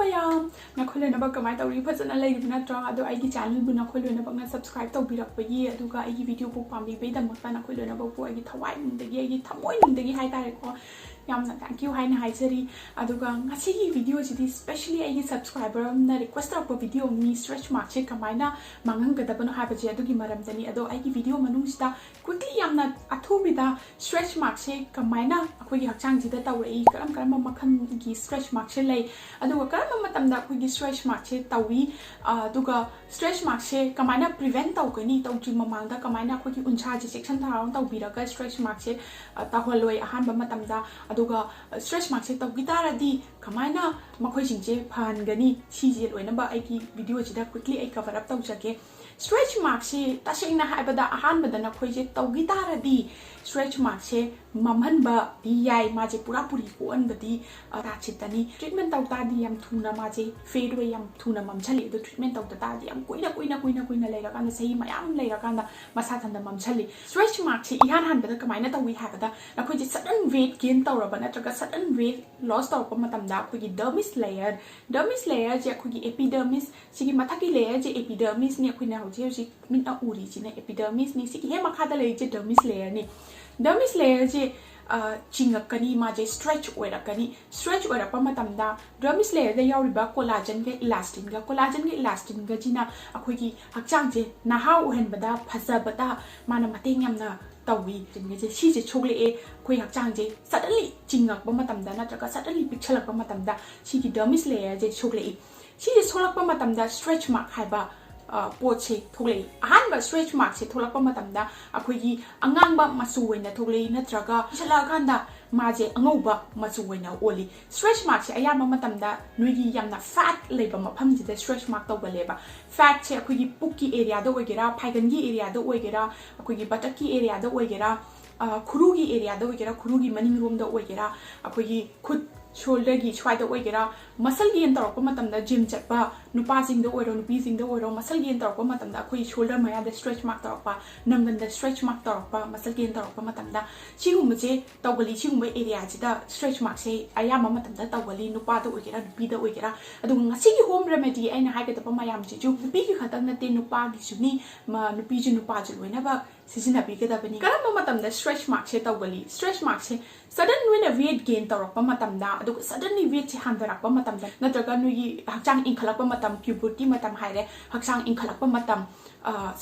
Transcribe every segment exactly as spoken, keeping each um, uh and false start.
ꯃꯌꯥꯝ, ꯅꯈꯣꯏ ꯂꯣꯏꯅꯃꯛ ꯀꯃꯥꯏꯅ ꯇꯧꯔꯤ? ꯐꯖꯅ ꯂꯩꯔꯤꯕ ꯅꯠꯇ꯭ꯔꯣ? ꯑꯗꯣ ꯑꯩꯒꯤ ꯆꯦꯅꯦꯜꯕꯨ ꯅꯈꯣꯏ ꯂꯣꯏꯅꯃꯛꯅ ꯁꯕꯁꯀ꯭ꯔꯥꯏꯕ ꯇꯧꯕꯤꯔꯛꯄꯒꯤ, ꯑꯗꯨꯒ ꯑꯩꯒꯤ ꯚꯤꯗꯤꯑꯣꯕꯨ ꯄꯥꯝꯕꯤꯕꯒꯤꯗꯃꯛꯇ ꯅꯈꯣꯏ ꯂꯣꯏꯅꯃꯛꯄꯨ ꯑꯩꯒꯤ ꯊꯋꯥꯏ ꯅꯨꯡꯗꯒꯤ, ꯑꯩꯒꯤ ꯊꯃꯣꯏ ꯅꯨꯡꯗꯒꯤ ꯍꯥꯏꯇꯥꯔꯦꯀꯣ, ꯌꯥꯝꯅ ꯊꯦꯡꯀ꯭ꯌꯨ ꯍꯥꯏꯅ ꯍꯥꯏꯖꯔꯤ꯫ ꯑꯗꯨꯒ ꯉꯁꯤꯒꯤ ꯚꯤꯗꯤꯑꯣꯁꯤꯗꯤ specially ꯑꯩꯒꯤ ꯁꯕꯁꯀ꯭ꯔꯥꯏꯕꯔ ꯑꯃꯅ ꯔꯤꯀ꯭ꯋꯦꯁ ꯇꯧꯔꯛꯄ ꯚꯤꯗꯤꯑꯣ ꯑꯃꯅꯤ, ꯁ꯭ꯇ꯭ꯔꯦꯆ ꯃꯥꯔꯛꯁꯦ ꯀꯃꯥꯏꯅ ꯃꯥꯡꯍꯟꯒꯗꯕꯅꯣ ꯍꯥꯏꯕꯁꯦ, ꯑꯗꯨꯒꯤ ꯃꯔꯝꯗꯅꯤ꯫ ꯑꯗꯣ ꯑꯩꯒꯤ ꯚꯤꯗꯤꯑꯣ ꯃꯅꯨꯡꯁꯤꯗ quickly ꯌꯥꯝꯅ ꯑꯊꯨꯕꯤꯗ ꯁ꯭ꯇ꯭ꯔꯦꯆ ꯃꯥꯔꯛꯁꯦ ꯀꯃꯥꯏꯅ ꯑꯩꯈꯣꯏꯒꯤ ꯍꯛꯆꯥꯡꯁꯤꯗ ꯇꯧꯔꯛꯏ, ꯀꯔꯝ ꯀꯔꯝꯕ ꯃꯈꯜꯒꯤ ꯁ꯭ꯇ꯭ꯔꯦꯆ ꯃꯥꯔꯛꯁꯦ ꯂꯩ, ꯑꯗꯨꯒ ꯀꯔꯝꯕ ꯃꯇꯝꯗ ꯑꯩꯈꯣꯏꯒꯤ ꯁ꯭ꯇ꯭ꯔꯦꯆ ꯃꯥꯔꯛꯁꯦ ꯇꯧꯏ, ꯑ, ꯑꯗꯨꯒ ꯁ꯭ꯇ꯭ꯔꯦꯆ ꯃꯥꯔꯛꯁꯦ ꯀꯃꯥꯏꯅ prevent ꯇꯧꯒꯅꯤ, ꯇꯧꯗ꯭ꯔꯤ ꯃꯃꯥꯡꯗ ꯀꯃꯥꯏꯅ ꯑꯩꯈꯣꯏꯒꯤ ꯎꯟꯁꯥꯁꯦ ꯆꯦꯛꯁꯤꯟ ꯊꯧꯔꯥꯡ ꯇꯧꯕꯤꯔꯒ ꯁ꯭ꯇ꯭ꯔꯦꯆ ꯃꯥꯔꯛꯁꯦ, ꯑ, ꯇꯧꯍꯜꯂꯣꯏ ꯑꯍꯥꯟꯕ ꯃꯇꯝꯗ, ꯑꯗꯨꯒ ꯁ꯭ꯇ꯭ꯔꯦꯆ ꯃꯥꯔꯛꯁꯦ ꯇꯧꯈꯤ ꯇꯥꯔꯗꯤ ꯀꯃꯥꯏꯅ ꯃꯈꯣꯏꯁꯤꯡꯁꯦ ꯐꯍꯟꯒꯅꯤ, ꯁꯤꯁꯦ ꯂꯣꯏꯅꯃꯛ ꯑꯩꯒꯤ ꯚꯤꯗꯤꯑꯣꯁꯤꯗ quickly ꯑꯩ cover up ꯇꯧꯖꯒꯦ꯫ ꯁ꯭ꯇ꯭ꯔꯦꯆ ꯃꯥꯔꯛꯁꯦ ꯇꯁꯦꯡꯅ ꯍꯥꯏꯕꯗ ꯑꯍꯥꯟꯕꯗ ꯅꯈꯣꯏꯁꯦ ꯇꯧꯈꯤ ꯇꯥꯔꯗꯤ ꯁ꯭ꯇ꯭ꯔꯦꯆ ꯃꯥꯔꯛꯁꯦ ꯃꯝꯍꯟꯕꯗꯤ ꯌꯥꯏ, ꯃꯥꯁꯦ ꯄꯨꯔꯥ ꯄꯨꯔꯤ ꯀꯣꯛꯍꯟꯕꯗꯤ, ꯑ, ꯇꯥꯆꯤꯠꯇꯅꯤ꯫ ꯇ꯭ꯔꯤꯠꯃꯦꯟ ꯇꯧ ꯇꯥꯔꯗꯤ ꯌꯥꯝ ꯊꯨꯅ ꯃꯥꯁꯦ ꯐꯦꯗ ꯑꯣꯏ, ꯌꯥꯝ ꯊꯨꯅ ꯃꯝꯁꯜꯂꯤ꯫ ꯑꯗꯣ ꯇ꯭ꯔꯤꯠꯃꯦꯟ ꯇꯧꯗ ꯇꯥꯔꯗꯤ ꯌꯥꯝ ꯀꯨꯏꯅ ꯀꯨꯏꯅ ꯀꯨꯏꯅ ꯀꯨꯏꯅ ꯂꯩꯔꯀꯥꯟꯗ, ꯆꯍꯤ ꯃꯌꯥꯝ ꯑꯃ ꯂꯩꯔꯀꯥꯟꯗ ꯃꯁꯥ ꯊꯟꯗ ꯃꯝꯁꯜꯂꯤ꯫ ꯁ꯭ꯇ꯭ꯔꯦꯆ ꯃꯥꯔꯛꯁꯦ ꯏꯍꯥꯟ ꯍꯥꯟꯕꯗ ꯀꯃꯥꯏꯅ ꯇꯧꯏ ꯍꯥꯏꯕꯗ, ꯅꯈꯣꯏꯁꯦ sudden weight gain ꯇꯧꯔꯕ ꯅꯠꯇ꯭ꯔꯒ sudden weight loss ꯇꯧꯔꯛꯄ ꯃꯇꯝꯗ ꯑꯩꯈꯣꯏꯒꯤ dermis layer, dermis layerꯁꯦ ꯑꯩꯈꯣꯏꯒꯤ epidermis, ꯁꯤꯒꯤ ꯃꯊꯛꯀꯤ layerꯁꯦ epidermisꯅꯤ, ꯑꯩꯈꯣꯏꯅ ꯍꯧꯖꯤꯛ ꯍꯧꯖꯤꯛ ꯃꯤꯠꯅ ꯎꯔꯤꯁꯤꯅ epidermisꯅꯤ, ꯁꯤꯒꯤ ꯍꯦꯛ ꯃꯈꯥꯗ ꯂꯩꯔꯤꯁꯦ dermis layerꯅꯤ꯫ Dermis layerꯁꯦ, ꯑ, ꯆꯤꯡꯉꯛꯀꯅꯤ, ꯃꯥꯁꯦ stretch ꯑꯣꯏꯔꯛꯀꯅꯤ꯫ Stretch ꯑꯣꯏꯔꯛꯄ ꯃꯇꯝꯗ dermis layerꯗ ꯌꯥꯎꯔꯤꯕ collagenꯒ elastinꯒ, collagenꯒ elastinꯒꯁꯤꯅ ꯑꯩꯈꯣꯏꯒꯤ ꯍꯛꯆꯥꯡꯁꯦ ꯅꯍꯥ ꯑꯣꯏꯍꯟꯕꯗ, ꯐꯖꯕꯗ ꯃꯥꯅ ꯃꯇꯦꯡ ꯌꯥꯝꯅ ꯇꯧꯏ꯫ Elastinꯒꯁꯦ ꯁꯤꯁꯦ ꯁꯣꯛꯂꯛꯑꯦ, ꯑꯩꯈꯣꯏ ꯍꯛꯆꯥꯡꯁꯦ suddenly ꯆꯤꯡꯉꯛꯄ ꯃꯇꯝꯗ ꯅꯠꯇ꯭ꯔꯒ suddenly ꯄꯤꯛꯁꯜꯂꯛꯄ ꯃꯇꯝꯗ ꯁꯤꯒꯤ dermis layerꯁꯦ ꯁꯣꯛꯂꯛꯏ꯫ ꯁꯤꯁꯦ ꯁꯣꯛꯂꯛꯄ ꯃꯇꯝꯗ stretch mark ꯍꯥꯏꯕ, ꯑ, ꯄꯣꯠꯁꯦ ꯊꯣꯛꯂꯛꯏ꯫ ꯑꯍꯥꯟꯕ stretch markꯁꯦ ꯊꯣꯛꯂꯛꯄ ꯃꯇꯝꯗ ꯑꯩꯈꯣꯏꯒꯤ ꯑꯉꯥꯡꯕ ꯃꯆꯨ ꯑꯣꯏꯅ ꯊꯣꯛꯂꯛꯏ, ꯅꯠꯇ꯭ꯔꯒ ꯄꯤꯛꯁꯜꯂꯛꯑꯀꯥꯟꯗ ꯃꯥꯁꯦ ꯑꯉꯧꯕ ꯃꯆꯨ ꯑꯣꯏꯅ ꯑꯣꯜꯂꯤ꯫ Stretch markꯁꯦ ꯑꯌꯥꯝꯕ ꯃꯇꯝꯗ ꯅꯣꯏꯒꯤ ꯌꯥꯝꯅ fat ꯂꯩꯕ ꯃꯐꯝꯁꯤꯗ stretch mark ꯇꯧꯒꯜꯂꯦꯕ꯫ Fatꯁꯦ ꯑꯩꯈꯣꯏꯒꯤ ꯄꯨꯛꯀꯤ areaꯗ ꯑꯣꯏꯒꯦꯔꯥ, ꯐꯥꯏꯒꯟꯒꯤ areaꯗ ꯑꯣꯏꯒꯦꯔꯥ, ꯑꯩꯈꯣꯏꯒꯤ ꯕꯇꯛꯀꯤ areaꯗ ꯑꯣꯏꯒꯦꯔꯥ, ꯑ, ꯈꯨꯔꯨꯒꯤ areaꯗ ꯑꯣꯏꯒꯦꯔꯥ, ꯈꯨꯔꯨꯒꯤ ꯃꯅꯤꯡꯔꯣꯝꯗ ꯑꯣꯏꯒꯦꯔꯥ, ꯑꯩꯈꯣꯏꯒꯤ ꯈꯨꯠ ꯁꯣꯜꯗꯔꯒꯤ ꯁ꯭ꯋꯥꯏꯗ ꯑꯣꯏꯒꯦꯔꯥ, ꯃꯁꯜ ꯒꯦꯟ ꯇꯧꯔꯛꯄ ꯃꯇꯝꯗ, ꯖꯤꯝ ꯆꯠꯄ ꯅꯨꯄꯥꯁꯤꯡꯗ ꯑꯣꯏꯔꯣ, ꯅꯨꯄꯤꯁꯤꯡꯗ ꯑꯣꯏꯔꯣ, ꯃꯁꯜ ꯒꯦꯟ ꯇꯧꯔꯛꯄ ꯃꯇꯝꯗ ꯑꯩꯈꯣꯏ ꯁꯣꯜꯗꯔ ꯃꯌꯥꯗ ꯁ꯭ꯇ꯭ꯔꯦꯆ ꯃꯥꯔꯛ ꯇꯧꯔꯛꯄ, ꯅꯪꯒꯟꯗ ꯁ꯭ꯇ꯭ꯔꯦꯆ ꯃꯥꯔꯛ ꯇꯧꯔꯛꯄ, ꯃꯁꯜ ꯒꯦꯟ ꯇꯧꯔꯛꯄ ꯃꯇꯝꯗ ꯁꯤꯒꯨꯝꯕꯁꯦ ꯇꯧꯒꯜꯂꯤ꯫ ꯁꯤꯒꯨꯝꯕ ꯑꯦꯔꯤꯌꯥꯁꯤꯗ ꯁ꯭ꯇ꯭ꯔꯦꯆ ꯃꯥꯔꯛꯁꯦ ꯑꯌꯥꯝꯕ ꯃꯇꯝꯗ ꯇꯧꯒꯜꯂꯤ, ꯅꯨꯄꯥꯗ ꯑꯣꯏꯒꯦꯔꯥ, ꯅꯨꯄꯤꯗ ꯑꯣꯏꯒꯦꯔꯥ꯫ ꯑꯗꯨꯒ ꯉꯁꯤꯒꯤ ꯍꯣꯝ ꯔꯦꯃꯦꯗꯤ ꯑꯩꯅ ꯍꯥꯏꯒꯗꯕ ꯃꯌꯥꯝꯁꯤꯁꯨ ꯅꯨꯄꯤꯒꯤ ꯈꯛꯇꯪ ꯅꯠꯇꯦ, ꯅꯨꯄꯥꯒꯤꯁꯨꯅꯤ꯫ ꯃ-, ꯅꯨꯄꯤꯁꯨ ꯅꯨꯄꯥꯁꯨ ꯂꯣꯏꯅꯃꯛ ꯁꯤꯖꯤꯟꯅꯕꯤꯒꯗꯕꯅꯤ꯫ ꯀꯔꯝꯕ ꯃꯇꯝꯗ ꯁ꯭ꯇ꯭ꯔꯦꯆ ꯃꯥꯔꯛꯁꯦ ꯇꯧꯒꯜꯂꯤ? ꯁ꯭ꯇ꯭ꯔꯦꯆ ꯃꯥꯔꯛꯁꯦ ꯁꯗꯟ ꯅꯣꯏꯅ ꯋꯦꯠ ꯒꯦꯟ ꯇꯧꯔꯛꯄ ꯃꯇꯝꯗ, ꯑꯗꯨꯒ ꯁꯗꯟꯂꯤ ꯋꯦꯠꯁꯦ ꯍꯟꯊꯔꯛꯄ ꯃꯇꯝꯗ, ꯅꯠꯇ꯭ꯔꯒ ꯅꯣꯏꯒꯤ ꯍꯛꯆꯥꯡ ꯏꯟꯈꯠꯂꯛꯄ ꯃꯇꯝ, ꯄ꯭ꯌꯨꯕꯔꯇꯤ ꯃꯇꯝ ꯍꯥꯏꯔꯦ, ꯍꯛꯆꯥꯡ ꯏꯟꯈꯠꯂꯛꯄ ꯃꯇꯝ,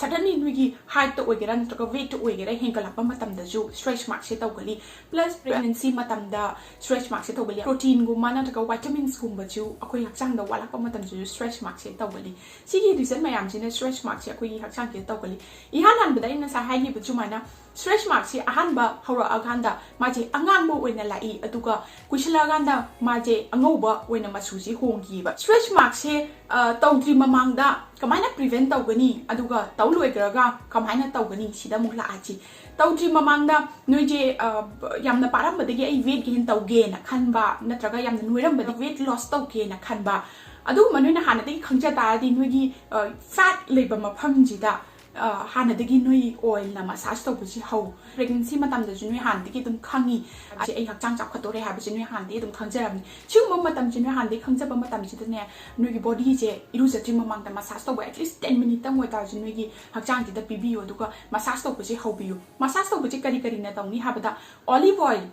ꯁꯗꯟꯂꯤ ꯅꯣꯏꯒꯤ ꯍꯥꯏꯠꯇ ꯑꯣꯏꯒꯦꯔꯥ ꯅꯠꯇ꯭ꯔꯒ ꯋꯦꯠꯇ ꯑꯣꯏꯒꯦꯔꯥ ꯍꯦꯟꯒꯠꯂꯛꯄ ꯃꯇꯝꯗꯁꯨ ꯁ꯭ꯇ꯭ꯔꯦꯆ ꯃꯥꯔꯛꯁꯦ ꯇꯧꯒꯜꯂꯤ꯫ ꯄ꯭ꯂꯁ ꯄ꯭ꯔꯦꯒꯅꯦꯟꯁꯤ ꯃꯇꯝꯗ ꯁ꯭ꯇ꯭ꯔꯦꯆ ꯃꯥꯔꯛꯁꯦ ꯇꯧꯒꯜꯂꯤ꯫ ꯄ꯭ꯔꯣꯇꯤꯟꯒꯨꯝꯕ ꯅꯠꯇ꯭ꯔꯒ ꯋꯥꯏꯇꯥꯃꯤꯟꯁꯀꯨꯝꯕꯁꯨ ꯑꯩꯈꯣꯏ ꯍꯛꯆꯥꯡꯗ ꯋꯥꯠꯂꯛꯄ ꯃꯇꯝꯗꯁꯨ ꯁ꯭ꯇ꯭ꯔꯦꯆ ꯃꯥꯔꯛꯁꯦ ꯇꯧꯒꯜꯂꯤ꯫ ꯁꯤꯒꯤ ꯔꯤꯖꯟ ꯃꯌꯥꯝꯁꯤꯅ ꯁ꯭ꯇ꯭ꯔꯦꯆ ꯃꯥꯔꯛꯁꯦ ꯑꯩꯈꯣꯏꯒꯤ ꯍꯛꯆꯥꯡꯁꯤꯗ ꯇꯧꯒꯜꯂꯤ꯫ ꯏꯍꯥꯟ ꯍꯥꯟꯕꯗ ꯑꯩꯅ ꯉꯁꯥꯏ ꯍꯥꯏꯈꯤꯕ ꯁꯨꯃꯥꯏꯅ ꯁ꯭ꯇ꯭ꯔꯦꯆ ꯃꯥꯔꯛꯁꯦ ꯑꯍꯥꯟꯕ ꯍꯧꯔꯛꯑꯀꯥꯟꯗ ꯃꯥꯁꯦ ꯑꯉꯥꯡꯕ ꯑꯣꯏꯅ ꯂꯥꯛꯏ, ꯑꯗꯨꯒ ꯀꯨꯏꯁꯜꯂꯛꯑꯀꯥꯟꯗ ꯃꯥꯁꯦ ꯑꯉꯧꯕ ꯑꯣꯏꯅ ꯃꯆꯨꯁꯤ ꯍꯣꯡꯈꯤꯕ꯫ ꯁ꯭ꯇ꯭ꯔꯦꯆ ꯃꯥꯔꯛꯁꯦ, ꯑ, ꯇꯧꯗ꯭ꯔꯤ ꯃꯃꯥꯡꯗ ꯀꯃꯥꯏꯅ ꯄ꯭ꯔꯤꯚꯦꯟ ꯇꯧꯒꯅꯤ, ꯑꯗꯨꯒ ꯇꯧ ꯂꯣꯏꯈ꯭ꯔꯒ ꯀꯃꯥꯏꯅ ꯇꯧꯒꯅꯤ, ꯁꯤꯗ ꯑꯃꯨꯛ ꯂꯥꯛꯑꯁꯤ꯫ ꯇꯧꯗ꯭ꯔꯤ ꯃꯃꯥꯡꯗ ꯅꯣꯏꯁꯦ, ꯑ, ꯌꯥꯝꯅ ꯄꯥꯔꯝꯕꯗꯒꯤ ꯑꯩ ꯋꯦꯠ ꯒꯦꯟ ꯇꯧꯒꯦꯅ ꯈꯟꯕ, ꯅꯠꯇ꯭ꯔꯒ ꯌꯥꯝꯅ ꯅꯣꯏꯔꯝꯕꯗꯒꯤ ꯋꯦꯠ ꯂꯣꯁ ꯇꯧꯒꯦꯅ ꯈꯟꯕ, ꯑꯗꯨꯒꯨꯝꯕ ꯅꯣꯏꯅ ꯍꯥꯟꯅꯗꯒꯤ ꯈꯪꯖ ꯇꯥꯔꯗꯤ ꯅꯣꯏꯒꯤ, ꯑ, ꯐꯦꯠ ꯂꯩꯕ ꯃꯐꯝꯁꯤꯗ, ꯑ, ꯍꯥꯟꯅꯗꯒꯤ ꯅꯣꯏ ꯑꯣꯏꯜꯅ ꯃꯁꯥꯖ ꯇꯧꯕꯁꯤ ꯍꯧ꯫ ꯄ꯭ꯔꯦꯒꯅꯦꯟꯁꯤ ꯃꯇꯝꯗꯁꯨ ꯅꯣꯏ ꯍꯥꯟꯅꯗꯒꯤ ꯑꯗꯨꯝ ꯈꯪꯉꯤ, ꯑꯁꯤ ꯑꯩ ꯍꯛꯆꯥꯡ ꯆꯥꯎꯈꯠꯇꯣꯔꯦ ꯍꯥꯏꯕꯁꯤ ꯅꯣꯏ ꯍꯥꯟꯅꯗꯒꯤ ꯑꯗꯨꯝ ꯈꯪꯖꯔꯝꯅꯤ꯫ ꯁꯤꯒꯨꯝꯕ ꯃꯇꯝꯁꯤ ꯅꯣꯏ ꯍꯥꯟꯅꯗꯒꯤ ꯈꯪꯖꯕ ꯃꯇꯝꯁꯤꯗꯅꯦ, ꯅꯣꯏꯒꯤ ꯕꯣꯗꯤꯁꯦ ꯏꯔꯨꯖꯗ꯭ꯔꯤ ꯃꯃꯥꯡꯗ ꯃꯁꯥꯖ ꯇꯧꯕ at least ten ꯃꯤꯅꯤꯠꯇꯪ ꯑꯣꯏꯇꯥꯔꯁꯨ ꯅꯣꯏꯒꯤ ꯍꯛꯆꯥꯡꯁꯤꯗ ꯄꯤꯕꯤꯌꯨ, ꯑꯗꯨꯒ ꯃꯁꯥꯖ ꯇꯧꯕꯁꯦ ꯍꯧꯕꯤꯌꯨ꯫ ꯃꯁꯥꯖ ꯇꯧꯕꯁꯦ ꯀꯔꯤ ꯀꯔꯤꯅ ꯇꯧꯅꯤ ꯍꯥꯏꯕꯗ, ꯑꯣꯂꯤꯚ ꯑꯣꯏꯜ,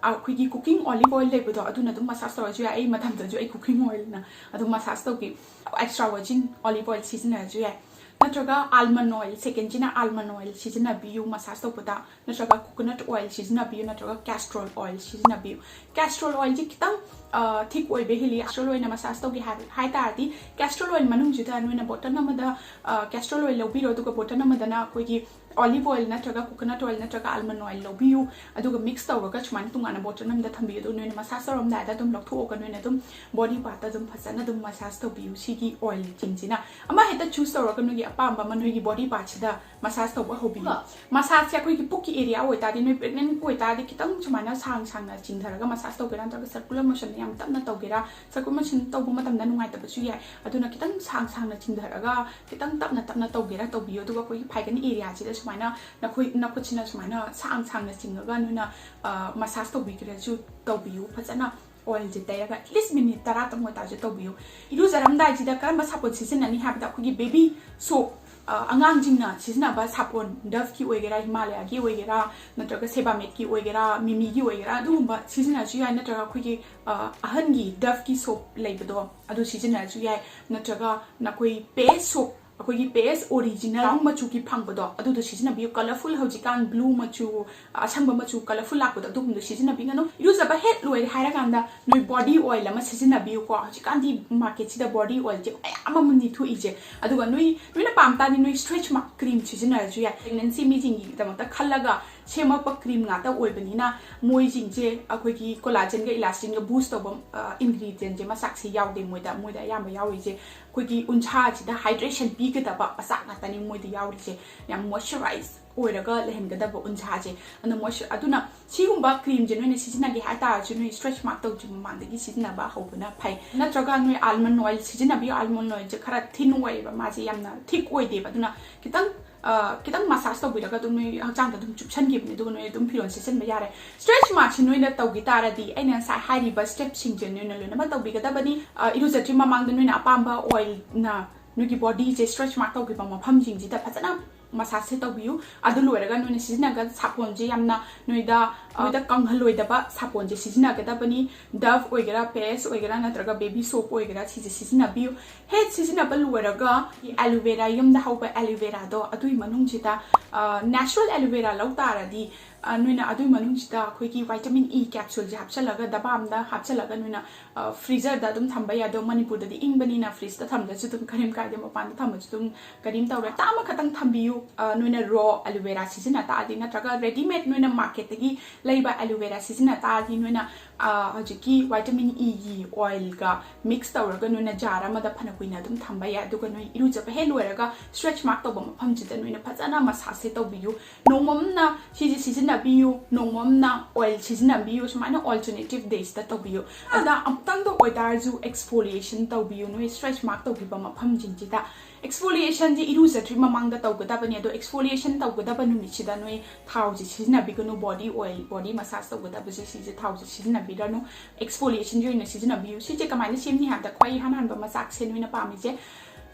ꯑꯩꯈꯣꯏꯒꯤ ꯀꯨꯀꯤꯡ ꯑꯣꯂꯤꯚ ꯑꯣꯏꯜ ꯂꯩꯕꯗꯣ, ꯑꯗꯨꯅ ꯑꯗꯨꯝ ꯃꯁꯥꯖ ꯇꯧꯔꯁꯨ ꯌꯥꯏ꯫ ꯑꯩ ꯃꯇꯝꯗꯁꯨ ꯑꯩ ꯀꯨꯀꯤꯡ ꯑꯣꯏꯜꯅ ꯑꯗꯨꯝ ꯃꯁꯥꯖ ꯇꯧꯈꯤ꯫ ꯑꯦꯛꯁꯇ꯭ꯔꯥ ꯋꯔꯖꯤꯟ ꯑꯣꯂꯤꯚ ꯑꯣꯏꯜ ꯁꯤꯖꯤꯟꯅꯔꯁꯨ ꯌꯥꯏ, ꯅꯠꯇ꯭ꯔꯒ ꯑꯥꯜꯃꯟ ꯑꯣꯏꯜ, ꯁꯦꯀꯦꯟꯁꯤꯅ ꯑꯥꯜꯃꯟ ꯑꯣꯏꯜ ꯁꯤꯖꯤꯟꯅꯕꯤꯌꯨ ꯃꯁꯥꯖ ꯇꯧꯕꯗ, ꯅꯠꯇ꯭ꯔꯒ ꯀꯣꯀꯣꯅꯠ ꯑꯣꯏꯜ ꯁꯤꯖꯤꯟꯅꯕꯤꯌꯨ, ꯅꯠꯇ꯭ꯔꯒ ꯀꯦꯁꯇ꯭ꯔꯣꯜ ꯑꯣꯏꯜ ꯁꯤꯖꯤꯟꯅꯕꯤꯌꯨ꯫ ꯀꯦꯁꯇ꯭ꯔꯣꯜ ꯑꯣꯏꯜꯁꯤ ꯈꯤꯇꯪ, ꯑ, ꯊꯤꯛ ꯑꯣꯏꯕ ꯍꯦꯜꯂꯤ꯫ ꯀꯦꯁꯇ꯭ꯔꯣꯜ ꯑꯣꯏꯜꯅ ꯃꯁꯥꯖ ꯇꯧꯒꯦ ꯍꯥꯏꯕ, ꯍꯥꯏ ꯇꯥꯔꯗꯤ, ꯀꯦꯁꯇ꯭ꯔꯣꯜ ꯑꯣꯏꯜ ꯃꯅꯨꯡꯁꯤꯗ ꯅꯣꯏꯅ ꯕꯣꯇꯜ ꯑꯃꯗ, ꯑ, ꯀꯦꯁꯇ꯭ꯔꯣꯜ ꯑꯣꯏꯜ ꯂꯧꯕꯤꯔꯣ, ꯑꯗꯨꯒ ꯕꯣꯇꯜ ꯑꯃꯗꯅ ꯑꯩꯈꯣꯏꯒꯤ Olive oil ꯅꯠꯇ꯭ꯔꯒ coconut oil ꯅꯠꯇ꯭ꯔꯒ almond oil ꯂꯧꯕꯤꯌꯨ꯫ ꯑꯗꯨꯒ mix ꯇꯧꯔꯒ ꯁꯨꯃꯥꯏꯅ ꯇꯣꯉꯥꯟꯅ bottle ꯑꯃꯗ ꯊꯝꯕꯤꯌꯨ꯫ ꯑꯗꯨꯒ ꯅꯣꯏꯅ massage ꯇꯧꯔꯝꯗꯥꯏꯗ ꯑꯗꯨꯝ ꯂꯧꯊꯣꯛꯑꯒ ꯅꯣꯏꯅ ꯑꯗꯨꯝ body part ꯑꯗꯨꯝ ꯐꯖꯅ ꯑꯗꯨꯝ massage ꯇꯧꯕꯤꯌꯨ꯫ ꯁꯤꯒꯤ oil ꯁꯤꯡꯁꯤꯅ ꯑꯃ ꯍꯦꯛꯇ choose ꯇꯧꯔꯒ ꯅꯣꯏꯒꯤ ꯑꯄꯥꯝꯕ ꯑꯃ ꯅꯣꯏꯒꯤ body part ꯁꯤꯗ massage ꯇꯧꯕ ꯍꯧꯕꯤꯌꯨ꯫ Massage ꯁꯦ ꯑꯩꯈꯣꯏꯒꯤ ꯄꯨꯛꯀꯤ area ꯑꯣꯏꯇꯥꯔꯗꯤ, ꯅꯣꯏ pregnant ꯑꯣꯏꯇꯥꯔꯗꯤ, ꯈꯤꯇꯪ ꯁꯨꯃꯥꯏꯅ ꯁꯥꯡ ꯁꯥꯡꯅ ꯆꯤꯡꯊꯔꯒ massage ꯇꯧꯒꯦꯔꯥ, ꯅꯠꯇ꯭ꯔꯒ circular motion ꯗ ꯌꯥꯝ ꯇꯞꯅ ꯇꯧꯒꯦꯔꯥ, circular motion ꯇꯧꯕ ꯃꯇꯝꯗ ꯅꯨꯡꯉꯥꯏꯇꯕꯁꯨ ꯌꯥꯏ꯫ ꯑꯗꯨꯅ ꯈꯤꯇꯪ ꯁꯥꯡ ꯁꯥꯡꯅ ꯆꯤꯡꯊꯔꯒ ꯈꯤꯇꯪ ꯇꯞꯅ ꯇꯞꯅ ꯇꯧꯒꯦꯔꯥ ꯇꯧꯕꯤꯌꯨ꯫ ꯑꯗꯨꯒ ꯑꯩꯈꯣꯏꯒꯤ ꯐꯥꯏꯒꯟ area ꯁꯤꯗ ꯁꯨꯃꯥꯏꯅ ꯅꯈꯣꯏ, ꯅꯈꯨꯠꯁꯤꯅ ꯁꯨꯃꯥꯏꯅ ꯁꯥꯡ ꯁꯥꯡꯅ ꯆꯤꯡꯉꯒ ꯅꯣꯏꯅ, ꯑ, massage ꯇꯧꯕꯤꯒꯦꯔꯥꯁꯨ ꯇꯧꯕꯤꯌꯨ꯫ ꯐꯖꯅ oil ꯁꯦ ꯇꯩꯔꯒ at least minute ꯇꯔꯥꯇꯪ ꯑꯣꯏꯇꯥꯔꯁꯨ ꯇꯧꯕꯤꯌꯨ꯫ ꯏꯔꯨꯖꯔꯝꯗꯥꯏꯁꯤꯗ ꯀꯔꯝꯕ ꯁꯥꯄꯣꯟ ꯁꯤꯖꯤꯟꯅꯅꯤ ꯍꯥꯏꯕꯗ, ꯑꯩꯈꯣꯏꯒꯤ baby soap, ꯑ, ꯑꯉꯥꯡꯁꯤꯡꯅ ꯁꯤꯖꯤꯟꯅꯕ ꯁꯥꯄꯣꯟ, Dove ꯀꯤ ꯑꯣꯏꯒꯦꯔꯥ, Himalaya ꯒꯤ ꯑꯣꯏꯒꯦꯔꯥ, ꯅꯠꯇ꯭ꯔꯒ Sebamed ꯀꯤ ꯑꯣꯏꯒꯦꯔꯥ, Mimi ꯒꯤ ꯑꯣꯏꯒꯦꯔꯥ, ꯑꯗꯨꯒꯨꯝꯕ ꯁꯤꯖꯤꯟꯅꯔꯁꯨ ꯌꯥꯏ꯫ ꯅꯠꯇ꯭ꯔꯒ ꯑꯩꯈꯣꯏꯒꯤ, ꯑ, ꯑꯍꯟꯒꯤ Dove ꯀꯤ soap ꯂꯩꯕꯗꯣ, ꯑꯗꯨ ꯁꯤꯖꯤꯟꯅꯔꯁꯨ ꯌꯥꯏ꯫ ꯅꯠꯇ꯭ꯔꯒ ꯅꯈꯣꯏ Pace soap, ꯑꯩꯈꯣꯏꯒꯤ Pace original brown ꯃꯆꯨꯒꯤ ꯐꯪꯕꯗꯣ, ꯑꯗꯨꯗꯣ ꯁꯤꯖꯤꯟꯅꯕꯤꯌꯨ꯫ Colourful, ꯍꯧꯖꯤꯛꯀꯥꯟ blue ꯃꯆꯨ, ꯑꯁꯪꯕ ꯃꯆꯨ colourful ꯂꯥꯛꯄꯗꯣ, ꯑꯗꯨꯒꯨꯝꯕꯗꯣ ꯁꯤꯖꯤꯟꯅꯕꯤꯒꯅꯨ꯫ ꯏꯔꯨꯖꯕ ꯍꯦꯛ ꯂꯣꯏꯔꯦ ꯍꯥꯏꯔꯀꯥꯟꯗ ꯅꯣꯏ body oil ꯑꯃ ꯁꯤꯖꯤꯟꯅꯕꯤꯌꯨꯀꯣ꯫ ꯍꯧꯖꯤꯛꯀꯥꯟꯗꯤ market ꯁꯤꯗ body oil ꯁꯦ ꯃꯌꯥꯝ ꯑꯃꯅꯤ ꯊꯣꯛꯏꯁꯦ꯫ ꯑꯗꯨꯒ ꯅꯣꯏ, ꯅꯣꯏꯅ ꯄꯥꯝ ꯇꯥꯔꯗꯤ ꯅꯣꯏ stretch mark cream ꯁꯤꯖꯤꯟꯅꯔꯁꯨ ꯌꯥꯏ꯫ Pregnancy ꯃꯤꯁꯤꯡꯒꯤꯗꯃꯛꯇ ꯈꯜꯂꯒ ꯁꯦꯝꯃꯛꯄ cream ꯉꯥꯛꯇ ꯑꯣꯏꯕꯅꯤꯅ, ꯃꯣꯏꯁꯤꯡꯁꯦ ꯑꯩꯈꯣꯏꯒꯤ collagen ꯒ elastin ꯒ boost ꯇꯧꯕ, ꯑ, ingredient ꯁꯦ, ꯃꯆꯥꯛꯁꯦ ꯌꯥꯎꯗꯦ ꯃꯣꯏꯗ꯫ ꯃꯣꯏꯗ ꯑꯌꯥꯝꯕ ꯌꯥꯎꯔꯤꯁꯦ ꯑꯩꯈꯣꯏꯒꯤ ꯎꯟꯁꯥꯁꯤꯗ hydration ꯄꯤꯒꯗꯕ ꯃꯆꯥꯛ ꯉꯥꯛꯇꯅꯤ ꯃꯣꯏꯗ ꯌꯥꯎꯔꯤꯁꯦ꯫ ꯌꯥꯝ moisturize ꯑꯣꯏꯔꯒ ꯂꯩꯍꯟꯒꯗꯕ ꯎꯟꯁꯥꯁꯦ꯫ ꯑꯗꯨꯅ moisture-, ꯑꯗꯨꯅ ꯁꯤꯒꯨꯝꯕ cream ꯁꯦ ꯅꯣꯏꯅ ꯁꯤꯖꯤꯟꯅꯒꯦ ꯍꯥꯏꯇꯥꯔꯁꯨ, ꯅꯣꯏ stretch mark ꯇꯧꯗ꯭ꯔꯤ ꯃꯃꯥꯡꯗꯒꯤ ꯁꯤꯖꯤꯟꯅꯕ ꯍꯧꯕꯅ ꯐꯩ꯫ ꯅꯠꯇ꯭ꯔꯒ ꯅꯣꯏ almond oil ꯁꯤꯖꯤꯟꯅꯕꯤꯌꯨ꯫ Almond oil ꯁꯦ ꯈꯔ thin ꯑꯣꯏꯌꯦꯕ, ꯃꯥꯁꯦ ꯌꯥꯝꯅ thick ꯑꯣꯏꯗꯦꯕ꯫ ꯑꯗꯨꯅ ꯈꯤꯇꯪ, ꯑ, ꯈꯤꯇꯪ massage ꯇꯧꯕꯤꯔꯒ ꯑꯗꯨꯝ ꯅꯣꯏ ꯍꯛꯆꯥꯡꯗ ꯑꯗꯨꯝ ꯆꯨꯞꯁꯟꯈꯤꯕꯅꯦ, ꯑꯗꯨꯒ ꯅꯣꯏ ꯑꯗꯨꯝ ꯐꯤꯔꯣꯜ ꯁꯦꯠꯆꯟꯕ ꯌꯥꯔꯦ꯫ Stretch mark ꯁꯤ ꯅꯣꯏꯅ ꯇꯧꯈꯤ ꯇꯥꯔꯗꯤ, ꯑꯩꯅ ꯉꯁꯥꯏ ꯍꯥꯏꯔꯤꯕ step ꯁꯤꯡꯁꯦ ꯅꯣꯏꯅ ꯂꯣꯏꯅꯃꯛ ꯇꯧꯕꯤꯒꯗꯕꯅꯤ꯫ ꯑ, ꯏꯔꯨꯖꯗ꯭ꯔꯤ ꯃꯃꯥꯡꯗ ꯅꯣꯏꯅ ꯑꯄꯥꯝꯕ oil ꯅ ꯅꯣꯏꯒꯤ body ꯁꯦ stretch mark ꯇꯧꯈꯤꯕ ꯃꯐꯝꯁꯤꯡꯁꯤꯗ ꯐꯖꯅ massage ꯁꯦ ꯇꯧꯕꯤꯌꯨ꯫ ꯑꯗꯨ ꯂꯣꯏꯔꯒ ꯅꯣꯏꯅ ꯁꯤꯖꯤꯟꯅꯒ ꯁꯥꯄꯣꯟꯁꯦ ꯌꯥꯝꯅ ꯅꯣꯏꯗ, ꯅꯣꯏꯗ ꯀꯪꯍꯜꯂꯣꯏꯗꯕ ꯁꯥꯄꯣꯟꯁꯦ ꯁꯤꯖꯤꯟꯅꯒꯗꯕꯅꯤ꯫ Dove ꯑꯣꯏꯒꯦꯔꯥ, Pace ꯑꯣꯏꯒꯦꯔꯥ, ꯅꯠꯇ꯭ꯔꯒ baby soap ꯑꯣꯏꯒꯦꯔꯥ, ꯁꯤꯁꯦ ꯁꯤꯖꯤꯟꯅꯕꯤꯌꯨ꯫ ꯍꯦꯛ ꯁꯤꯖꯤꯟꯅꯕ ꯂꯣꯏꯔꯒ aloe vera, ꯌꯨꯝꯗ ꯍꯧꯕ aloe vera ꯗꯣ, ꯑꯗꯨꯒꯤ ꯃꯅꯨꯡꯁꯤꯗ, ꯑ, natural aloe vera ꯂꯧ ꯇꯥꯔꯗꯤ, ꯑ, ꯅꯣꯏꯅ ꯑꯗꯨꯒꯤ ꯃꯅꯨꯡꯁꯤꯗ ꯑꯩꯈꯣꯏꯒꯤ vitamin E capsule ꯁꯦ ꯍꯥꯞꯆꯤꯜꯂꯒ, ꯗꯕꯥ ꯑꯝꯗ ꯍꯥꯞꯆꯤꯜꯂꯒ ꯅꯣꯏꯅ, ꯑ, freezer ꯗ ꯑꯗꯨꯝ ꯊꯝꯕ ꯌꯥꯏ꯫ ꯑꯗꯣ ꯃꯅꯤꯄꯨꯔꯗꯗꯤ ꯏꯪꯕꯅꯤꯅ fridge ꯇ ꯊꯝꯗ꯭ꯔꯁꯨ ꯑꯗꯨꯝ ꯀꯔꯤꯝ ꯀꯥꯏꯗꯦ, ꯃꯄꯥꯟꯗ ꯊꯝꯃꯁꯨ ꯑꯗꯨꯝ ꯀꯔꯤꯝ ꯇꯧꯔꯣꯏ꯫ ꯍꯞꯇꯥ ꯑꯃꯈꯛꯇꯪ ꯊꯝꯕꯤꯌꯨ꯫ ꯑ, ꯅꯣꯏꯅ ꯔꯣ ꯑꯦꯂꯣꯚꯦꯔꯥ ꯁꯤꯖꯤꯟꯅ ꯇꯥꯔꯗꯤ, ꯅꯠꯇ꯭ꯔꯒ ꯔꯦꯗꯤꯃꯦꯗ ꯅꯣꯏꯅ ꯃꯥꯔꯀꯦꯠꯇꯒꯤ ꯂꯩꯕ ꯑꯦꯂꯣꯚꯦꯔꯥ ꯁꯤꯖꯤꯟꯅ ꯇꯥꯔꯗꯤ, ꯅꯣꯏꯅ, ꯑ, ꯍꯧꯖꯤꯛꯀꯤ ꯋꯥꯏꯇꯥꯃꯤꯟ ꯏꯒꯤ ꯑꯣꯏꯜꯒ ꯃꯤꯛꯁ ꯇꯧꯔꯒ ꯅꯣꯏꯅ ꯖꯥꯔ ꯑꯃꯗ ꯐꯅ ꯀꯨꯏꯅ ꯑꯗꯨꯝ ꯊꯝꯕ ꯌꯥꯏ꯫ ꯑꯗꯨꯒ ꯅꯣꯏ ꯏꯔꯨꯖꯕ ꯍꯦꯛ ꯂꯣꯏꯔꯒ ꯁ꯭ꯇ꯭ꯔꯦꯆ ꯃꯥꯔꯛ ꯇꯧꯕ ꯃꯐꯝꯁꯤꯗ ꯅꯣꯏꯅ ꯐꯖꯅ ꯃꯁꯥꯖꯁꯦ ꯇꯧꯕꯤꯌꯨ꯫ ꯅꯣꯡꯃ ꯑꯃꯅ ꯁꯤꯁꯦ ꯁꯤꯖꯤꯟꯅꯕꯤꯌꯨ, ꯅꯣꯡꯃ ꯑꯃꯅ ꯑꯣꯏꯜ ꯁꯤꯖꯤꯟꯅꯕꯤꯌꯨ, ꯁꯨꯃꯥꯏꯅ ꯑꯜꯇꯔꯅꯦꯇꯤꯚ ꯗꯦꯁꯇ ꯇꯧꯕꯤꯌꯨ꯫ ꯑꯗ ꯑꯃꯨꯛꯇꯪꯗ ꯑꯣꯏꯇꯥꯔꯁꯨ ꯑꯦꯛꯁꯐꯣꯂꯤꯌꯦꯁꯟ ꯇꯧꯕꯤꯌꯨ, ꯅꯣꯏ ꯁ꯭ꯇ꯭ꯔꯦꯆ ꯃꯥꯔꯛ ꯇꯧꯈꯤꯕ ꯃꯐꯝꯁꯤꯡꯁꯤꯗ꯫ ꯑꯦꯛꯁꯐꯣꯂꯤꯌꯦꯁꯟꯁꯦ ꯏꯔꯨꯖꯗ꯭ꯔꯤ ꯃꯃꯥꯡꯗ ꯇꯧꯒꯗꯕꯅꯤ꯫ ꯑꯗꯣ ꯑꯦꯛꯁꯐꯣꯂꯤꯌꯦꯁꯟ ꯇꯧꯒꯗꯕ ꯅꯨꯃꯤꯠꯁꯤꯗ ꯅꯣꯏ ꯊꯥꯎꯁꯦ ꯁꯤꯖꯤꯟꯅꯕꯤꯒꯅꯨ, ꯕꯣꯗꯤ ꯑꯣꯏꯜ, ꯕꯣꯗꯤ ꯃꯁꯥꯖ ꯇꯧꯒꯗꯕꯁꯦ ꯁꯤꯁꯦ ꯊꯥꯎꯁꯦ ꯁꯤꯖꯤꯟꯅꯕꯤꯔꯅꯨ, ꯑꯦꯛꯁꯐꯣꯂꯤꯌꯦꯁꯟꯒꯤ ꯑꯣꯏꯅ ꯁꯤꯖꯤꯟꯅꯕꯤꯌꯨ꯫ ꯁꯤꯁꯦ ꯀꯃꯥꯏꯅ ꯁꯦꯝꯅꯤ ꯍꯥꯏꯕꯗ, ꯈ꯭ꯋꯥꯏ ꯏꯍꯥꯟ ꯍꯥꯟꯕ ꯃꯆꯥꯛꯁꯦ ꯅꯣꯏꯅ ꯄꯥꯝꯃꯤꯁꯦ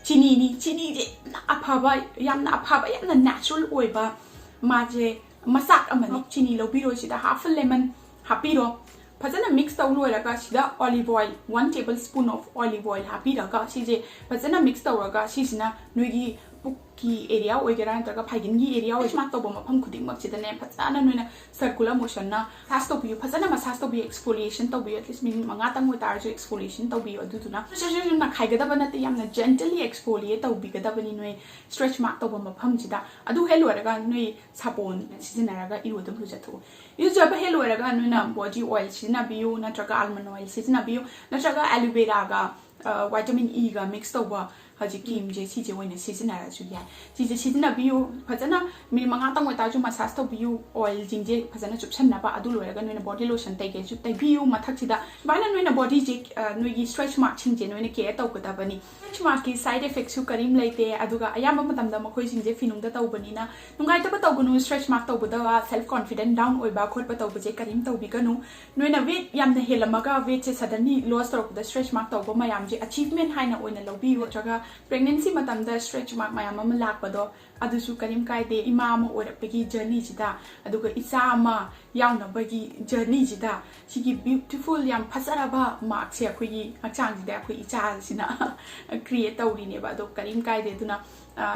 ꯆꯤꯅꯤꯅꯤ꯫ ꯆꯤꯅꯤꯁꯦ ꯌꯥꯝꯅ ꯑꯐꯕ, ꯌꯥꯝꯅ ꯑꯐꯕ, ꯌꯥꯝꯅ ꯅꯦꯆꯔꯦꯜ ꯑꯣꯏꯕ ꯃꯥꯁꯦ ꯃꯆꯥꯛ ꯑꯃꯅꯤ꯫ ꯆꯤꯅꯤ ꯂꯧꯕꯤꯔꯣ, ꯁꯤꯗ ꯍꯥꯐ ꯑ ꯂꯦꯃꯟ ꯍꯥꯞꯄꯤꯔꯣ꯫ ꯐꯖꯅ ꯃꯤꯛꯁ ꯇꯧ ꯂꯣꯏꯔꯒ ꯁꯤꯗ olive oil, one table spoon of olive oil ꯍꯥꯞꯄꯤꯔꯒ ꯁꯤꯁꯦ ꯐꯖꯅ ꯃꯤꯛꯁ ꯇꯧꯔꯒ ꯁꯤꯁꯤꯅ ꯅꯣꯏꯒꯤ ꯄꯨꯛꯀꯤ ꯑꯦꯔꯤꯌꯥ ꯑꯣꯏꯒꯦꯔꯥ ꯅꯠꯇ꯭ꯔꯒ ꯐꯥꯏꯒꯟꯒꯤ ꯑꯦꯔꯤꯌꯥ ꯑꯣꯏꯒꯦꯔꯥ, ꯃꯥꯔꯛ ꯇꯧꯕ ꯃꯐꯝ ꯈꯨꯗꯤꯡꯃꯛꯁꯤꯗꯅꯦ ꯐꯖꯅ ꯅꯣꯏꯅ ꯁꯔꯀꯨꯂꯔ ꯃꯣꯁꯟꯅ ꯃꯁꯥꯖ ꯇꯧꯕꯤꯌꯨ, ꯐꯖꯅ ꯃꯁꯥꯖ ꯇꯧꯕꯤꯌꯨ, ꯑꯦꯛꯁꯐꯣꯂꯤꯌꯦꯁꯟ ꯇꯧꯕꯤꯌꯨ꯫ ꯑꯦꯠꯂꯤꯁ ꯃꯤꯅꯤꯠ ꯃꯉꯥꯇꯪ ꯑꯣꯏꯇꯥꯔꯁꯨ ꯑꯦꯛꯁꯐꯣꯂꯤꯌꯦꯁꯟ ꯇꯧꯕꯤꯌꯨ꯫ ꯑꯗꯨꯗꯨꯅ ꯁꯨꯔ ꯁꯨꯔ ꯁꯨꯔ ꯅꯥꯈꯥꯏꯒꯗꯕ ꯅꯠꯇꯦ, ꯌꯥꯝꯅ ꯖꯦꯟꯇꯜꯂꯤ ꯑꯦꯛꯁꯐꯣꯂꯤꯌꯦꯠ ꯇꯧꯕꯤꯒꯗꯕꯅꯤ ꯅꯣꯏ ꯁ꯭ꯇ꯭ꯔꯦꯆ ꯃꯥꯔꯛ ꯇꯧꯕ ꯃꯐꯝꯁꯤꯗ꯫ ꯑꯗꯨ ꯍꯦꯛ ꯂꯣꯏꯔꯒ ꯅꯣꯏ ꯁꯥꯄꯣꯟ ꯁꯤꯖꯤꯟꯅꯔꯒ ꯏꯔꯨ ꯑꯗꯨꯝ ꯂꯨꯖꯊꯣꯛꯎ꯫ ꯏꯔꯨꯖꯕ ꯍꯦꯛ ꯂꯣꯏꯔꯒ ꯅꯣꯏꯅ ꯕꯣꯗꯤ ꯑꯣꯏꯜ ꯁꯤꯖꯤꯟꯅꯕꯤꯌꯨ, ꯅꯠꯇ꯭ꯔꯒ ꯑꯥꯜꯃꯟ ꯑꯣꯏꯜ ꯁꯤꯖꯤꯟꯅꯕꯤꯌꯨ, ꯅꯠꯇ꯭ꯔꯒ ꯑꯦꯂꯣꯚꯦꯔꯥꯒ, ꯑ, ꯋꯥꯏꯇꯥꯃꯤꯟ ꯏꯒ ꯃꯤꯛꯁ ꯇꯧꯕ ꯍꯧꯖꯤꯛ ꯀ꯭ꯔꯤꯝꯁꯦ, ꯁꯤꯁꯦ ꯑꯣꯏꯅ ꯁꯤꯖꯤꯟꯅꯔꯁꯨ ꯌꯥꯏ꯫ ꯁꯤꯁꯦ ꯁꯤꯖꯤꯟꯅꯕꯤꯌꯨ, ꯐꯖꯅ ꯃꯤꯅꯤꯠ ꯃꯉꯥꯇꯪ ꯑꯣꯏꯇꯥꯔꯁꯨ ꯃꯁꯥꯖ ꯇꯧꯕꯤꯌꯨ, ꯑꯣꯏꯜꯁꯤꯡꯁꯦ ꯐꯖꯅ ꯆꯨꯞꯁꯟꯅꯕ꯫ ꯑꯗꯨ ꯂꯣꯏꯔꯒ ꯅꯣꯏꯅ ꯕꯣꯗꯤ ꯂꯣꯁꯟ ꯇꯩꯒꯦꯁꯨ ꯇꯩꯕꯤꯌꯨ ꯃꯊꯛꯁꯤꯗ꯫ ꯁꯨꯃꯥꯏꯅ ꯅꯣꯏꯅ ꯕꯣꯗꯤꯁꯦ, ꯑ, ꯅꯣꯏꯒꯤ ꯁ꯭ꯇ꯭ꯔꯦꯆ ꯃꯥꯔꯛꯁꯤꯡꯁꯦ ꯅꯣꯏꯅ ꯀꯦꯌꯔ ꯇꯧꯒꯗꯕꯅꯤ꯫ ꯁ꯭ꯇ꯭ꯔꯦꯆ ꯃꯥꯔꯛꯀꯤ ꯁꯥꯏꯗ ꯏꯐꯦꯛꯁꯨ ꯀꯔꯤꯝ ꯂꯩꯇꯦ, ꯑꯗꯨꯒ ꯑꯌꯥꯝꯕ ꯃꯇꯝꯗ ꯃꯈꯣꯏꯁꯤꯡꯁꯦ ꯐꯤꯅꯨꯡꯗ ꯇꯧꯕꯅꯤꯅ ꯅꯨꯡꯉꯥꯏꯇꯕ ꯇꯧꯒꯅꯨ꯫ ꯁ꯭ꯇ꯭ꯔꯦꯆ ꯃꯥꯔꯛ ꯇꯧꯕꯗ ꯁꯦꯜꯐ ꯀꯣꯟꯐꯤꯗꯦꯟꯁ ꯗꯥꯎꯟ ꯑꯣꯏꯕ ꯈꯣꯠꯄ ꯇꯧꯕꯁꯦ ꯀꯔꯤꯝ ꯇꯧꯕꯤꯒꯅꯨ꯫ ꯅꯣꯏꯅ ꯋꯦꯠ ꯌꯥꯝꯅ ꯍꯦꯜꯂꯝꯃꯒ ꯋꯦꯠꯁꯦ ꯁꯗꯟꯂꯤ ꯂꯣꯁ ꯇꯧꯔꯛꯄꯗ ꯁ꯭ꯇ꯭ꯔꯦꯆ ꯃꯥꯔꯛ ꯇꯧꯕ ꯃꯌꯥꯝꯁꯦ ꯑꯆꯤꯚꯃꯦꯟ ꯍꯥꯏꯅ ꯑꯣꯏꯅ ꯂꯧꯕꯤꯌꯨ, ꯅꯠꯇ꯭ꯔꯒ ꯄ꯭ꯔꯦꯒꯅꯦꯟꯁꯤ ꯃꯇꯝꯗ ꯁ꯭ꯇ꯭ꯔꯦꯆ ꯃꯥꯔꯛ ꯃꯌꯥꯝ ꯑꯃ ꯂꯥꯛꯄꯗꯣ ꯑꯗꯨꯁꯨ ꯀꯔꯤꯝ ꯀꯥꯏꯗꯦ꯫ ꯏꯃꯥ ꯑꯃ ꯑꯣꯏꯔꯛꯄꯒꯤ ꯖꯔꯅꯤꯁꯤꯗ, ꯑꯗꯨꯒ ꯏꯆꯥ ꯑꯃ, ꯌꯥꯎꯅꯕꯒꯤ ꯖꯔꯅꯤꯁꯤꯗ ꯁꯤꯒꯤ ꯕ꯭ꯌꯨꯇꯤꯐꯨꯜ, ꯌꯥꯝ ꯐꯖꯔꯕ ꯃꯥꯔꯛꯁꯦ ꯑꯩꯈꯣꯏꯒꯤ ꯍꯛꯆꯥꯡꯁꯤꯗ ꯑꯩꯈꯣꯏ ꯏꯆꯥꯁꯤꯅ ꯀ꯭ꯔꯤꯌꯦꯠ ꯇꯧꯔꯤꯅꯦꯕ꯫ ꯑꯗꯣ ꯀꯔꯤꯝ ꯀꯥꯏꯗꯦ꯫ ꯑꯗꯨꯅ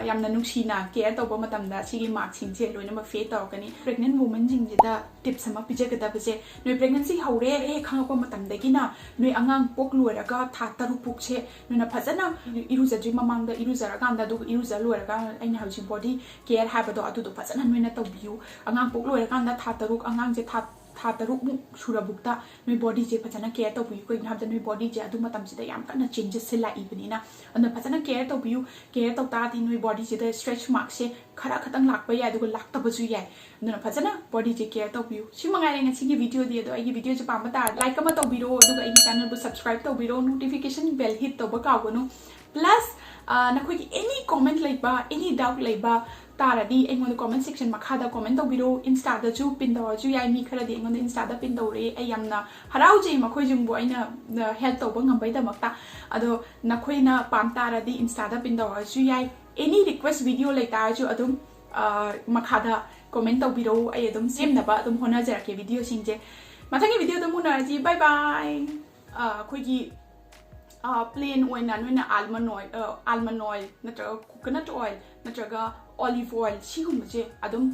ꯌꯥꯝꯅ ꯅꯨꯡꯁꯤꯅ ꯀꯦꯌꯔ ꯇꯧꯕ ꯃꯇꯝꯗ ꯁꯤꯒꯤ ꯃꯥꯔꯛꯁꯤꯡꯁꯦ ꯂꯣꯏꯅꯃꯛ ꯐꯦꯗ ꯇꯧꯔꯛꯀꯅꯤ꯫ ꯄ꯭ꯔꯦꯒꯅꯦꯟ ꯋꯨꯃꯟꯁꯤꯡꯁꯤꯗ ꯇꯤꯞꯁ ꯑꯃ ꯄꯤꯖꯒꯗꯕꯁꯦ, ꯅꯣꯏ ꯄ꯭ꯔꯦꯒꯅꯦꯟꯁꯤ ꯍꯧꯔꯦ ꯍꯦꯛ ꯈꯪꯉꯛꯄ ꯃꯇꯝꯗꯒꯤꯅ ꯅꯣꯏ ꯑꯉꯥꯡ ꯄꯣꯛ ꯂꯣꯏꯔꯒ ꯊꯥ ꯇꯔꯨꯛ ꯄꯨꯛꯁꯦ ꯅꯣꯏꯅ ꯐꯖꯅ ꯏꯔꯨꯖꯗ꯭ꯔꯤ ꯃꯃꯥꯡꯗ ꯏꯔꯨꯖꯔꯀꯥꯟꯗ, ꯑꯗꯨꯒ ꯏꯔꯨꯖ ꯂꯣꯏꯔꯒ ꯑꯩꯅ ꯍꯧꯖꯤꯛ ꯕꯣꯗꯤ ꯀꯦꯌꯔ ꯍꯥꯏꯕꯗꯣ ꯑꯗꯨꯗꯣ ꯐꯖꯅ ꯅꯣꯏꯅ ꯇꯧꯕꯤꯌꯨ꯫ ꯑꯉꯥꯡ ꯄꯣꯛ ꯂꯣꯏꯔꯀꯥꯟꯗ ꯊꯥ ꯇꯔꯨꯛ, ꯑꯉꯥꯡꯁꯦ ꯊꯥ ꯊꯥ ꯇꯔꯨꯛꯃꯨꯛ ꯁꯨꯔꯕꯨꯛꯇ ꯅꯣꯏ ꯕꯣꯗꯤꯁꯦ ꯐꯖꯅ ꯀꯦꯌꯔ ꯇꯧꯕꯤꯌꯨ꯫ ꯀꯩꯒꯤꯅꯣ ꯍꯥꯏꯕꯗ ꯅꯣꯏ ꯕꯣꯗꯤꯁꯦ ꯑꯗꯨ ꯃꯇꯝꯁꯤꯗ ꯌꯥꯝ ꯀꯟꯅ ꯆꯦꯟꯖꯦꯁꯁꯦ ꯂꯥꯛꯏꯕꯅꯤꯅ꯫ ꯑꯗꯨꯅ ꯐꯖꯅ ꯀꯦꯌꯔ ꯇꯧꯕꯤꯌꯨ꯫ ꯀꯦꯌꯔ ꯇꯧ ꯇꯥꯔꯗꯤ ꯅꯣꯏ ꯕꯣꯗꯤꯁꯤꯗ ꯁ꯭ꯇ꯭ꯔꯦꯆ ꯃꯥꯔꯛꯁꯦ ꯈꯔ ꯈꯛꯇꯪ ꯂꯥꯛꯄ ꯌꯥꯏ, ꯑꯗꯨꯒ ꯂꯥꯛꯇꯕꯁꯨ ꯌꯥꯏ꯫ ꯑꯗꯨꯅ ꯐꯖꯅ ꯕꯣꯗꯤꯁꯦ ꯀꯦꯌꯔ ꯇꯧꯕꯤꯌꯨ꯫ ꯁꯤ ꯃꯉꯥꯏꯔꯦ ꯉꯁꯤꯒꯤ ꯚꯤꯗꯤꯑꯣꯗꯤ꯫ ꯑꯗꯣ ꯑꯩꯒꯤ ꯚꯤꯗꯤꯑꯣꯁꯦ ꯄꯥꯝꯕ ꯇꯥꯔꯗꯤ ꯂꯥꯏꯛ ꯑꯃ ꯇꯧꯕꯤꯔꯣ, ꯑꯗꯨꯒ ꯑꯩꯒꯤ ꯆꯦꯅꯦꯜꯕꯨ ꯁꯕꯁꯀ꯭ꯔꯥꯏꯕ ꯇꯧꯕꯤꯔꯣ, ꯅꯣꯇꯤꯐꯤꯀꯦꯁꯟ ꯕꯦꯜ ꯍꯤꯠ ꯇꯧꯕ ꯀꯥꯎꯒꯅꯨ꯫ ꯄ꯭ꯂꯁ ꯅꯈꯣꯏꯒꯤ ꯑꯦꯅꯤ ꯀꯣꯃꯦꯟ ꯂꯩꯕ, ꯑꯦꯅꯤ ꯗꯥꯎꯠ ꯂꯩꯕ ꯇꯥꯔꯗꯤ ꯑꯩꯉꯣꯟꯗ ꯀꯣꯃꯦꯟ ꯁꯦꯛꯁꯟ ꯃꯈꯥꯗ ꯀꯣꯃꯦꯟ ꯇꯧꯕꯤꯔꯣ꯫ ꯏꯟꯁꯇꯥꯗꯁꯨ ꯄꯤꯟ ꯇꯧꯔꯁꯨ ꯌꯥꯏ꯫ ꯃꯤ ꯈꯔꯗꯤ ꯑꯩꯉꯣꯟꯗ ꯏꯟꯁꯇꯥꯗ ꯄꯤꯟ ꯇꯧꯔꯛꯑꯦ꯫ ꯑꯩ ꯌꯥꯝꯅ ꯍꯔꯥꯎꯖꯩ ꯃꯈꯣꯏꯁꯤꯡꯕꯨ ꯑꯩꯅ ꯍꯦꯜꯞ ꯇꯧꯕ ꯉꯝꯕꯩꯗꯃꯛꯇ꯫ ꯑꯗꯣ ꯅꯈꯣꯏꯅ ꯄꯥꯝ ꯇꯥꯔꯗꯤ ꯏꯟꯁꯇꯥꯗ ꯄꯤꯟ ꯇꯧꯔꯁꯨ ꯌꯥꯏ꯫ ꯑꯦꯅꯤ ꯔꯤꯀ꯭ꯋꯦꯁ ꯚꯤꯗꯤꯑꯣ ꯂꯩꯇꯥꯔꯁꯨ ꯑꯗꯨꯝ ꯃꯈꯥꯗ ꯀꯣꯃꯦꯟ ꯇꯧꯕꯤꯔꯛꯎ꯫ ꯑꯩ ꯑꯗꯨꯝ ꯁꯦꯝꯅꯕ ꯑꯗꯨꯝ ꯍꯣꯠꯅꯖꯔꯛꯀꯦ ꯚꯤꯗꯤꯑꯣꯁꯤꯡꯁꯦ꯫ ꯃꯊꯪꯒꯤ ꯚꯤꯗꯤꯑꯣꯗ ꯑꯃꯨꯛ ꯎꯅꯔꯁꯤ꯫ ꯕꯥꯏ ꯕꯥꯏ꯫ ꯑꯩꯈꯣꯏꯒꯤ ꯄ꯭ꯂꯦꯟ ꯑꯣꯏꯅ ꯅꯣꯏꯅ almond oil, almond oil ꯅꯠꯇ꯭ꯔꯒ coconut oil ꯅꯠꯇ꯭ꯔꯒ olive oil ꯁꯤꯒꯨꯝꯕꯁꯦ ꯑꯗꯨꯝ